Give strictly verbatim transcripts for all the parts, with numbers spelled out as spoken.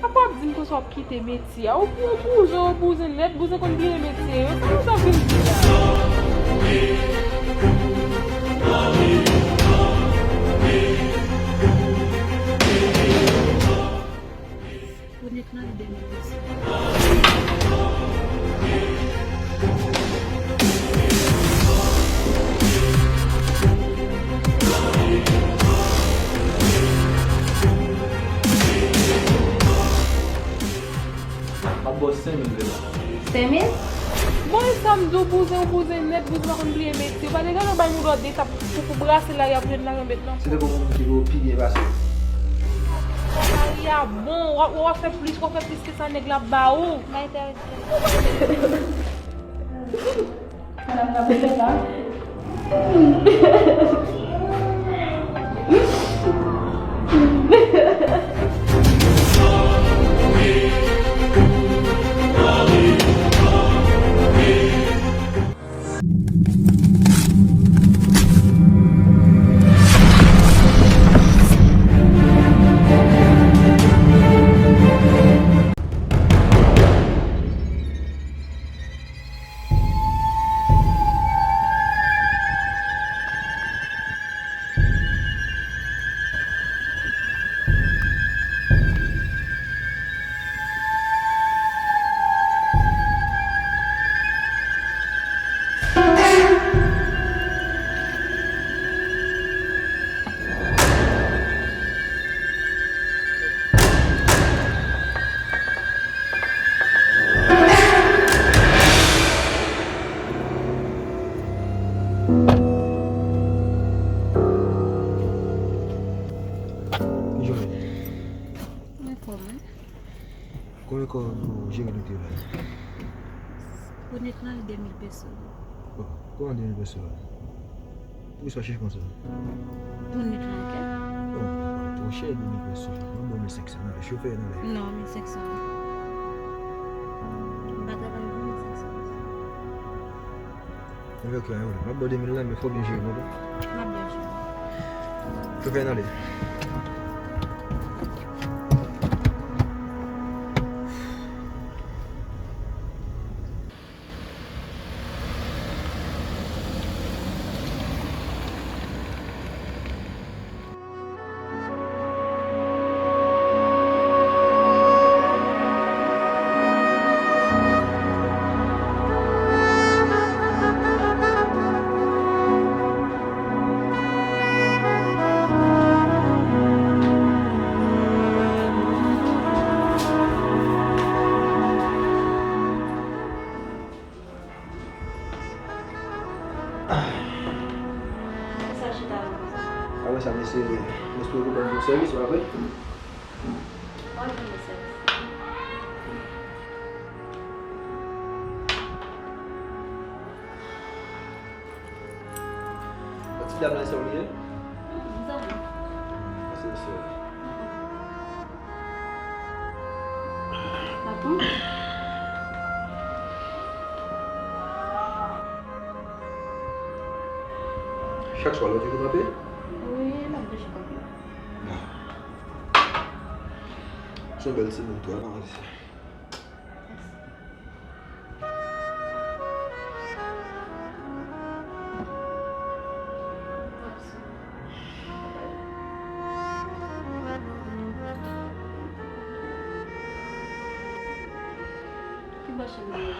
Apa w ap di m konsa w ap kite metye a? Ou, ou bouzen, ou bouzen nèt, bouzen konn bliye metye yo. Sa nou t ap vin di la? Ou nèt nan de mil peso. M ap ba w senk mil vrèman. Senk mil? Bon, e sa m di w, bouzen, ou bouzen nèt, bouzen pa konn bliye metye. Ou pa te gentan bay moun lòd etap pou, pou brase lari a pou jwenn lajan bèt nan. Se te pou moun ki pou pi byen pase. Lari a bon, w ap, w ap fè plis, w ap fè plis ke sa nèg la ba ou. Bay tè. Madanm nan bezwen pa. Ki jan w ye? Mwen fòm, wi. Konbyen kòb ou jere nèt yo la? Pou nèt lan, de mil peso. Oh, kòman de mil peso la? Poukisa w chèche konsa? Pou nèt lan, oke? Oh, twò chè, de mil peso. Mwen ba w mil senk san, nan, chofè, nan lè. Non, mil senk san. M pa travay pou mil senk san. Mwen vle oke, anyen, m ap ba w de mil la, men fò w byen jere, tande? M ap byen jere. Chofè, n ale. Sa chita la konsa. Apre sa, mesye, mesye ou ban m sèvis, pa vre? Mwen ban nou sèvis. Ti dam nan, se ou li ye? Mm, zanmi. Mèsi, mesye. Patwon? Chak swa, lè w toujou kanpe? Wi, lè m toujou kanpe. Bon. Se yon bèl timoun tou, wi, pa manti. Ki bò chanm nan ye?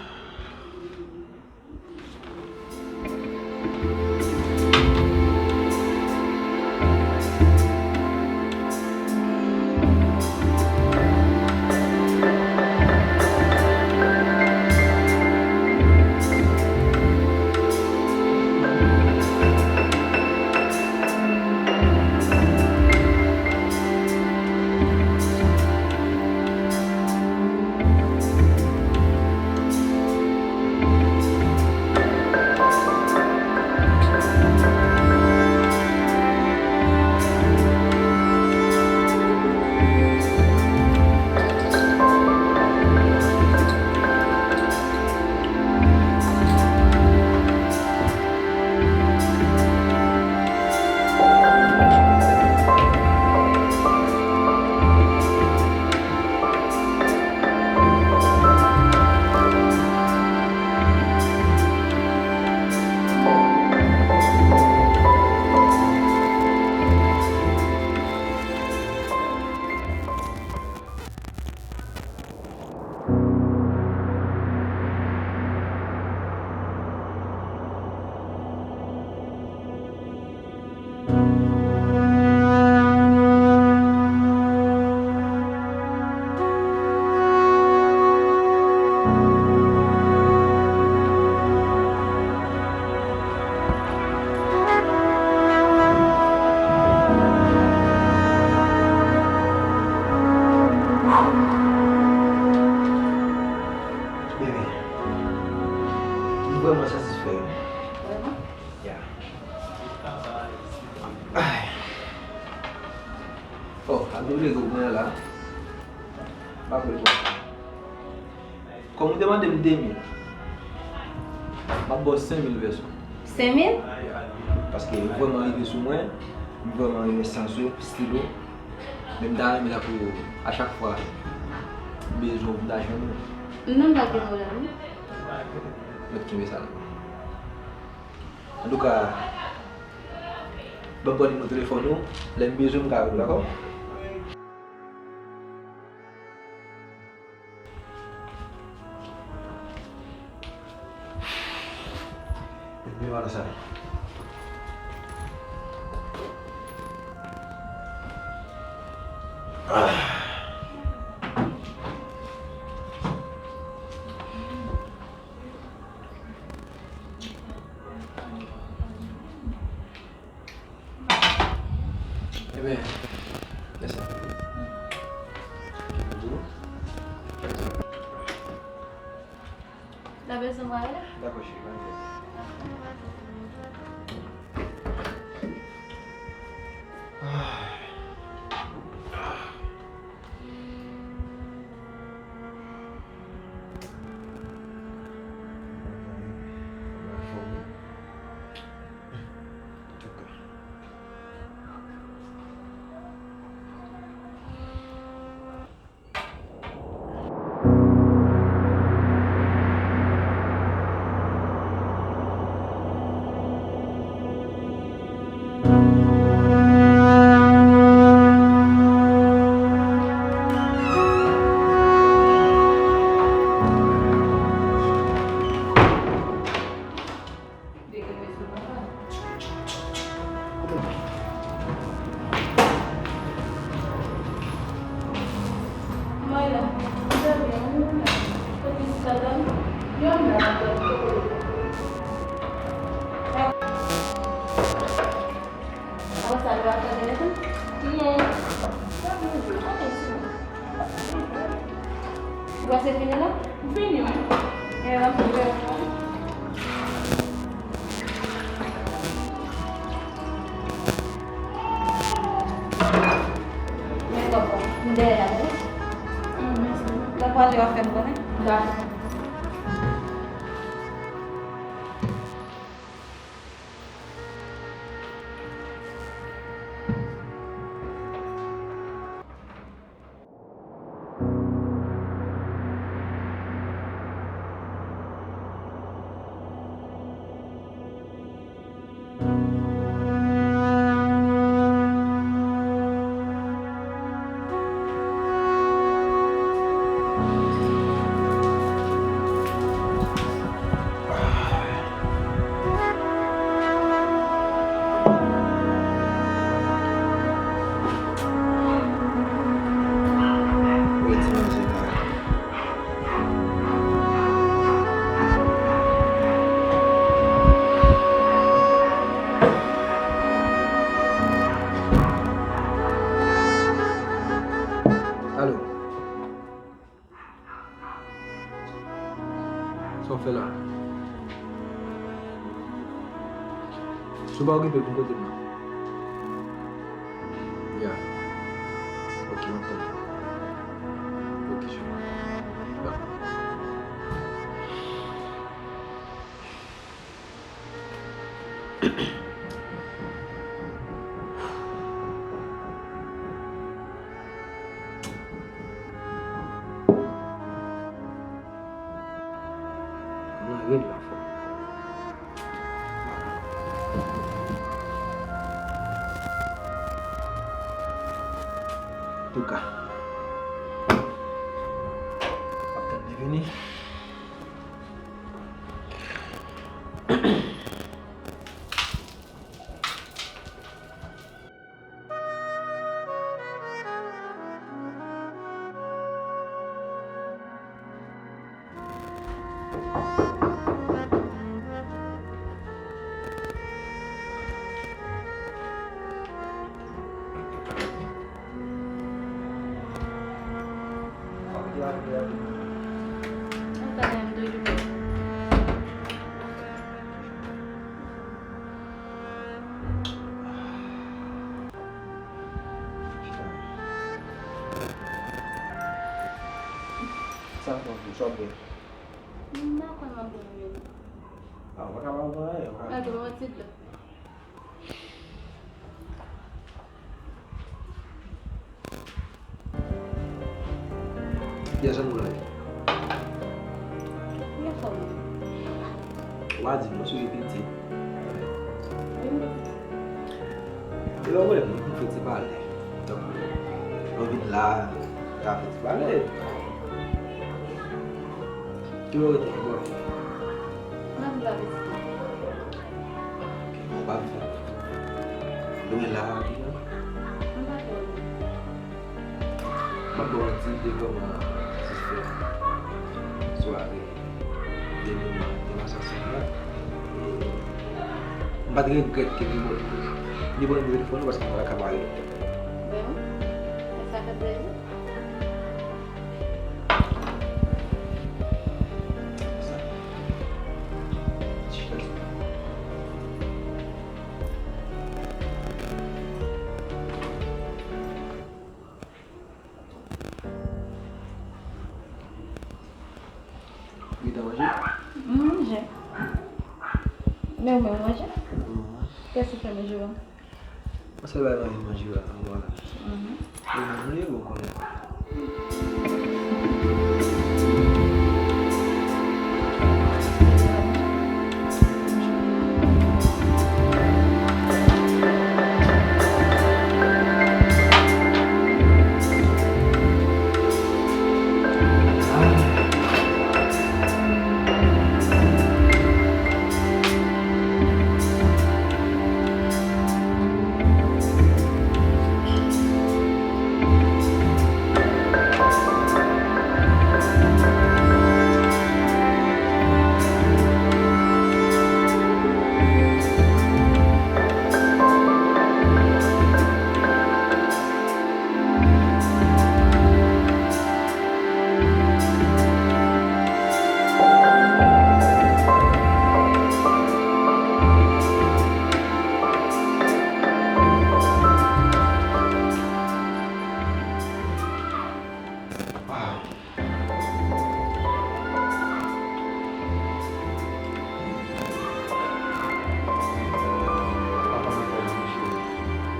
Bebe, m vrèman satisfè wi. Vrèman? Ya. Ay. Oh, ak doble ke w gen la. M pa vle pran. Kòm ou te mande m de mil, m ap ba w senk mil vèso. Senk mil? Paske ou vrèman rive sou mwen, m vrèman renmen sans ou, stil ou. Men m ta renmen tankou a chak fwa m bezwen w pou m ta jwenn ou. Non, pa gen pwoblèm, wi. Mèt kenbe sa la. Antouka, ban m pran nimewo telefòn ou, lè m bezwen m ka rele w, dakò? Ebyen, wala sa. Ah. Ebyen, lèse. N ap bezwen mwen ale? Dakò, cheri, pa gen pwoblèm. Apre sa, nou ap fè bèl tan? Non. Ou panse fini la? M fini, wi. E la, m fini. Men kòb la, m dèyè la, tande? Ah, mèsi. Lè w prale, w ap fè m konnen. Dakò. Alo. Sa w fè la? Si w pa okipe, vin kote m nan. Ya. Ok, m ap tann ou. Ok, cheri. Dakò. Nan rèd la fò. Antouka, m ap tann li vini. Mwen ta renmen de jumè. Sa fè w sa byen. M pa kwè m ap byen menm. Ah, ou pa ka pa pran anyen, ou ka. Ok, mwen ti dlo. Kiyès nan nou la ye? Ou pa di m non, si w gen piti. Wi, m gen piti. E pa pwoblèm, nou fè ti pale. Tankou, nou vin la, nou ka fè ti pale. Ki bò w rete? Ki bò? M ap la vizite. Ok, bon, pa fè. Demen la, ki jan? M pa twò lwen. M ap ba w yon ti ide kòman se fè sware demen an te pase ansanm la. E m pa t regrèt ke li ban m, li ban m telefòn nan paske m pa t ka pale. Bon, sa fè plezi. Rita manje? M manje. Men ou menm, ou manje? Mhm. Kiyès ki fè manje w? Mwen sèl bagay mwen manje la, vwala. Mhm. E mwen, mwen, bon, konnen.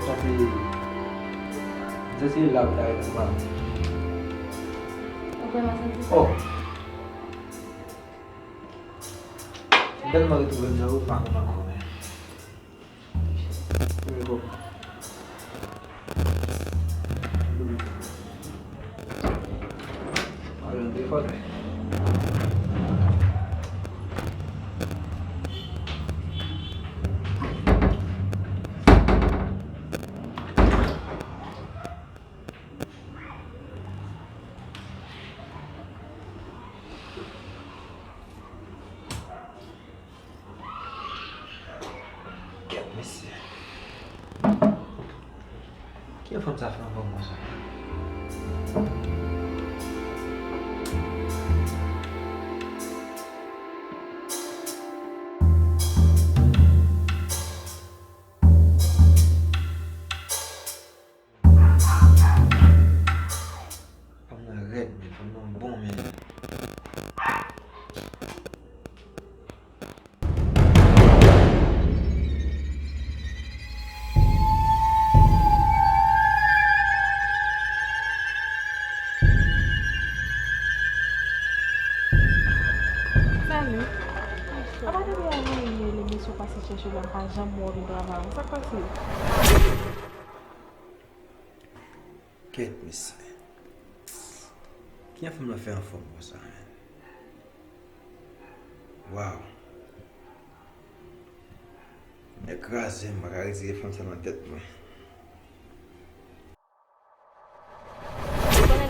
Sa se, sa se la m ta rete pa. Ou kwè m ap santi sa? Oh! M tèlman retwouve m nan, ou pa konn ankò, men. Premye kòb. Alò, m te fòt. Kèt, mesye. Kijan fanm sa fè anba mwen sa? Fanm nan rèd, men fanm nan bon, men. Salut. Apa depi avan yè lemisyon pase chèche w la, m pa janm wè w vin travay. Sa k pase? Kèt, mesye. Kijan fanm nan fè anfòm konsa, men? Waw. Nèg kraze m, m pa ka retire fanm sa nan tèt mwen. Ou konnen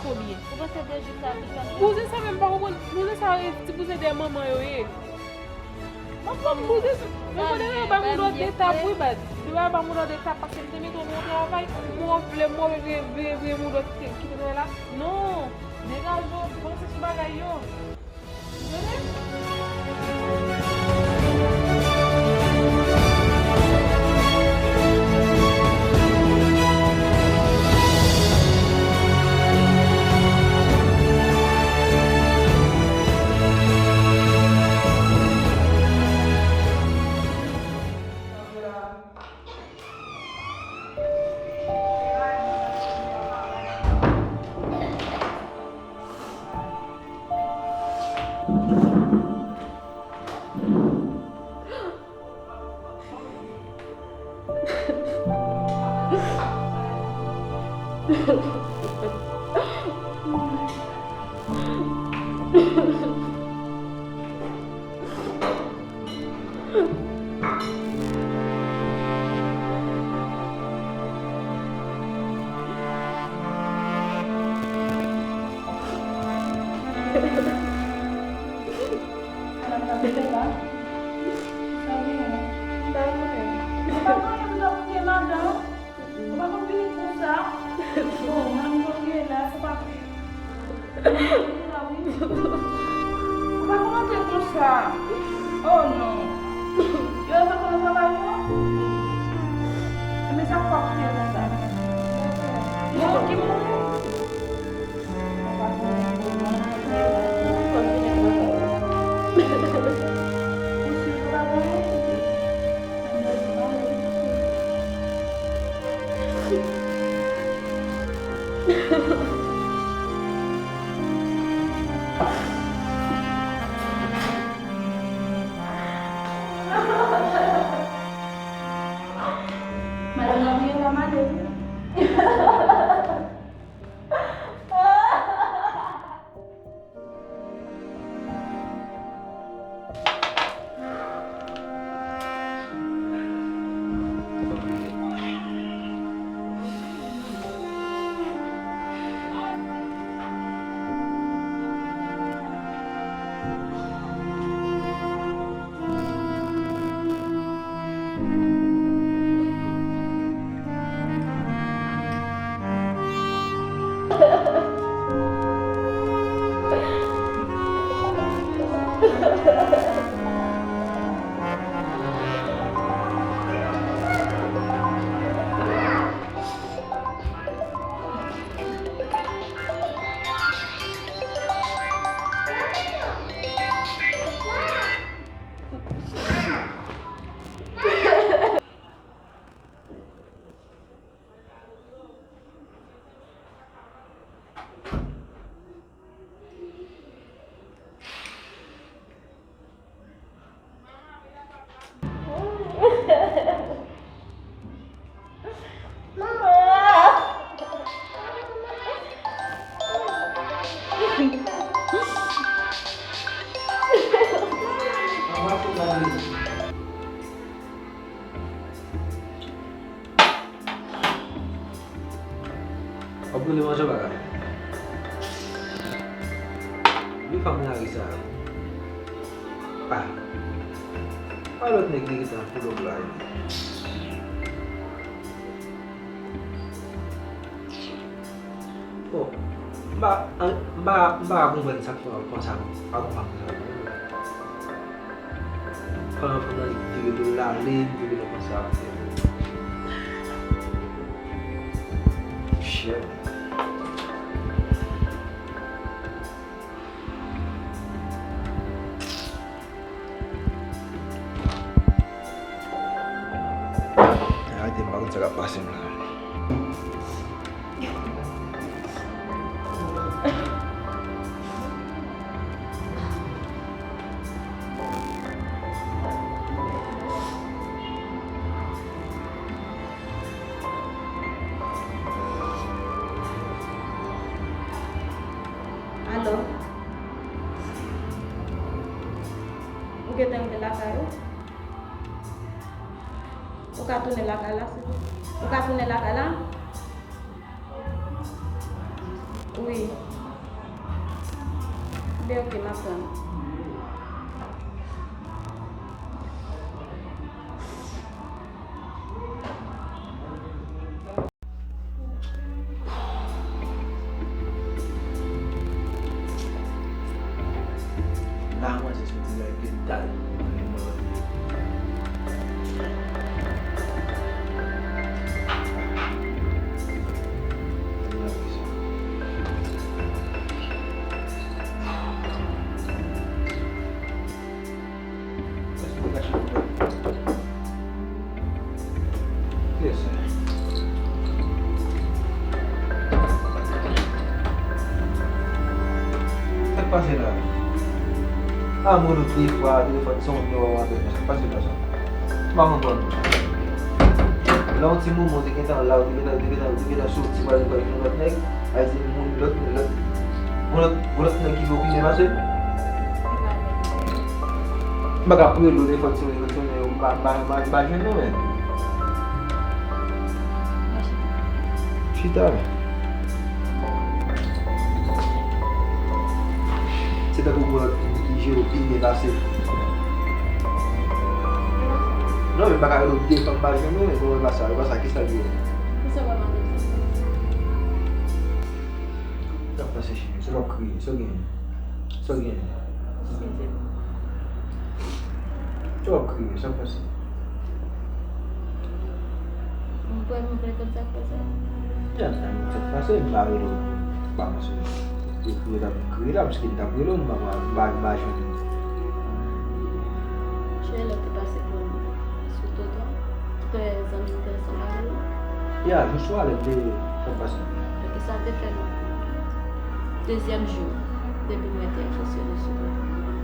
pa konbyen. Ou panse de jou sa tout sa? Bouzen sa menm pa konprann. Bouzen sa e ti bouzen dèyè manman yo ye. Mwen konn bouzen sa. Men mwen deja bay moun lòt etap wi baz. Deja bay moun lòt etap paske m te mete w nan yon travay. Mwen vle mwen vle vle vle moun lòt kite travay la. Non. Degaje w, panse sou bagay yo. Ou pa konn vini konsa. Bon, mwen menm jan m ye la, se pa vre. Ou pa konn antre konsa. Oh non. Yo, sa konn travay non? Men sa k pa fè konsa. Bon, ki moun? Madanm nan vire pa male. W ap rele manje bagay. Vye fanm lari sa yo. Pa. Pa lòt nèg li gentan pull up la epi. Bon, m pa, m pa, m pa konprann sa k fè w ap panse a, a konprann sa. Pandan fanm nan vire do l ale, m vire nan panse a. Shit. Arete, m pa konn sa k ap pase m la. Alo? Ou gentan rive lakay ou? Ou ka tounen lakay la, silvouplè? Ou ka tounen lakay la? Wi. Ben, ok, m ap tann. La, mwen se soti la, epi dal. Yes, sir. Sa k pase la? A, mwen, nou te fwa telefòn, se yon nèg w ap apèl mwen. Sa k pase la, sa? M pa konprann. Nan yon ti moman, ou te gentan la, ou te gentan, ou te gentan, ou te gentan soti, pral, pral jwenn lòt nèg. Ay, se moun, lòt, lòt, gon lòt, gon lòt nèg ki vle opine pase l? M pa ka pou yo lode fòt se mwen, fòt se mwen, m pa, m pa, m pa, m pa jwenn nou menm. Chita. Se tankou gon lòt moun ki jere opine pase l. Non, men m pa ka lode fòt m pa jwenn nou, men kòman e pa sa, e pa sa, kisa l ye? Kisa w ap mande m sa? Sa k pase, cheri? Sa w ap kriye? Sa w genyen? Sa w genyen? Eskize m. Sa w ap kriye? Sa k pase? Mwen kwè mwen vle konn sa k pase. Jan m ta konn sa k pase, m pa rele w. M pa panse ou kriye, t ap kriye la, paske m t ap rele w, m pa, m pa, m pa jwenn ou. Cheri, lè w te pase pran m sou twotwa, Trè zanmi m te ansanm avè l. Ya, jou swa lè m te fè pase. Donk, sa te fè dezyèm jou depi mwen te fonksyone sou kont mwen.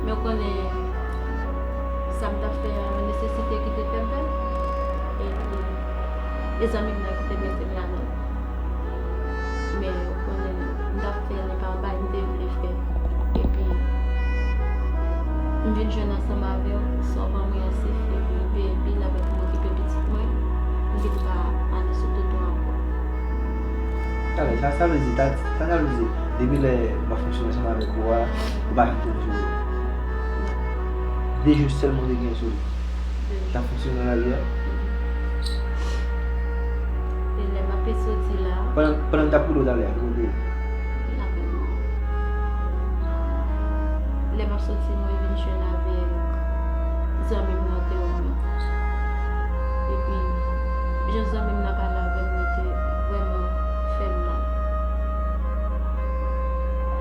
Men w konnen, sa m t ap fè a, yon nesesite ki te fè m fè l. Epi, e zanmi m nan ki te mete m ladan l. Men, w konnen, m t ap fè l, e pa yon bagay m te vle fè. Epi, m vin jwenn ansanm avè w, sa w ban mwen an se fè m peye bil avèk m okipe pitit mwen, m vin pa ale sou twotwa ankò. Talè, sa, sa vle di, ta, sa, sa vle di, depi lè m ap fonksyone ansanm avèk ou a, ou pa janm te fonksyone. De jou sèlman ou te gen sou li. T ap fonksyone nan lari a? E lè m ap soti la. Pandan, pandan m t ap koule w talè a, ki kote? Lakay mwen. Lè m ap soti, mwen vin jwenn avèk zanmi m nan te wè m nan. Epi, jan zanmi m nan pale avè m, li te vrèman fè m mal.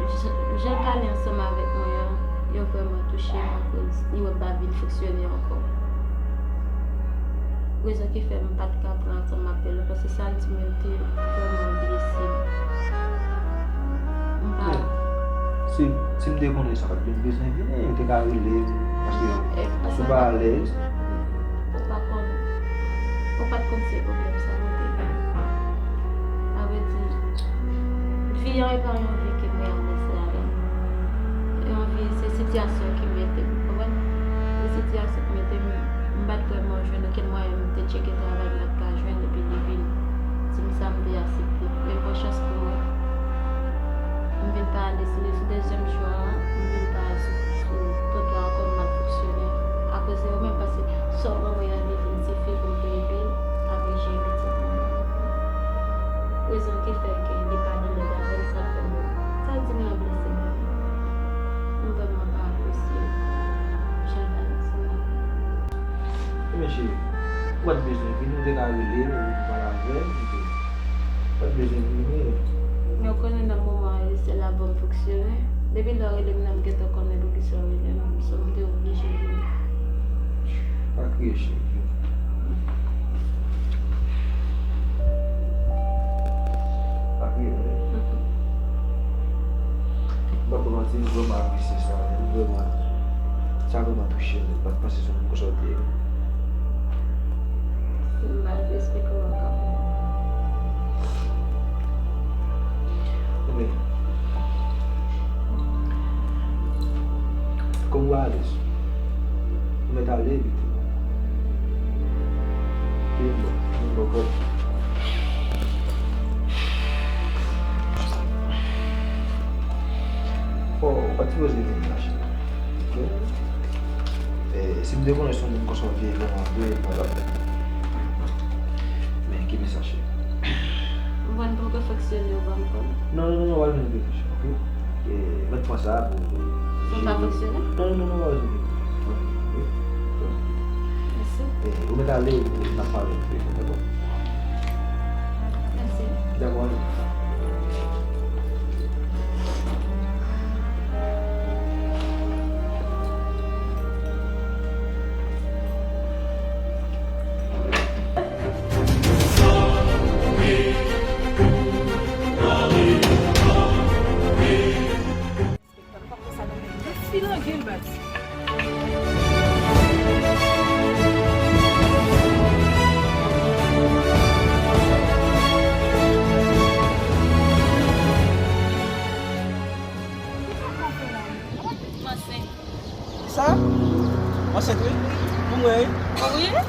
Jan, jan l pale ansanm avèk mwen an, yo vrèman touche m akoz li wè m pa vin fonksyone ankò. Rezon ki fè m pa t ka pran tan m ap fè l, paske sa l di m yo te vrèman blese m. M pa. Men, si, si m te konnen sa, pa t gen bezwen vini, yo te ka rele m, paske si w pa alèz. Ou pa konn, ou pa t konn se pwoblèm sa mwen te gen. Sa vle di, vi an e pa yon vi ke mwen alèz ladan. E yon vi, se sitiyasyon ki mete m, ou konprann? Se sitiyasyon ki mete m, m pa t vrèman jwenn okenn mwayen m te tcheke travay m pa t ka jwenn, epi li vin di m sa, m te aksepte. Men bon chans pou mwen, m vin pa ale sou, sou dezyèm jou a, m vin pa ale sou, sou twotwa a kòm m ap fonksyone. Akoz de ou menm, paske sa w ban mwen an, li vin sifi pou m te ede l, apre jere pitit mwen. Rezon ki fè ke li pa nan lòd avè m, sa fè m, sa di m nan blese m. M vrèman pa apresye jan bagay sa. Ebyen, cheri, ou pa t bezwen vini, ou te ka rele m, ou te pale avè m, ou te, ou pa t bezwen vini. Men ou konnen nan moman an, se la ban m fonksyone. Depi lè w rele m nan, m gentan konnen poukisa w rele m. So, m te oblije vini. Pa kriye, cheri. Pa kriye, non. M p ap ba w manti, m vrèman apresye sa, men m vrèman, sa vrèman touche m, m pa t panse se yon moun konsa w te ye. M pa t esplike w ankò. Men, kòm w alèz, ou mèt ale, epi tou. Vin bò, vin bò kòb. Fò, ou pa t sipoze vin la, cheri. Ok? E, si m te konnen se yon moun konsa w te ye vrèman vre, mwen t ap fè. Men, kenbe sa, cheri. Mwen poko fonksyone, ou ban m kòb. Non, non, non, non, w al jwenn reflechi, ok? E, mèt pran sa pou. Ou pa fonksyone? Non, non, non, non, w al jwenn reflechi. Ok? Mèsi. E, ou mèt ale, n ap pale, ok? Dakò? Mèsi. Dakò, ale. Sa? Ou ansent, wi. Pou mwen, wi. Wi?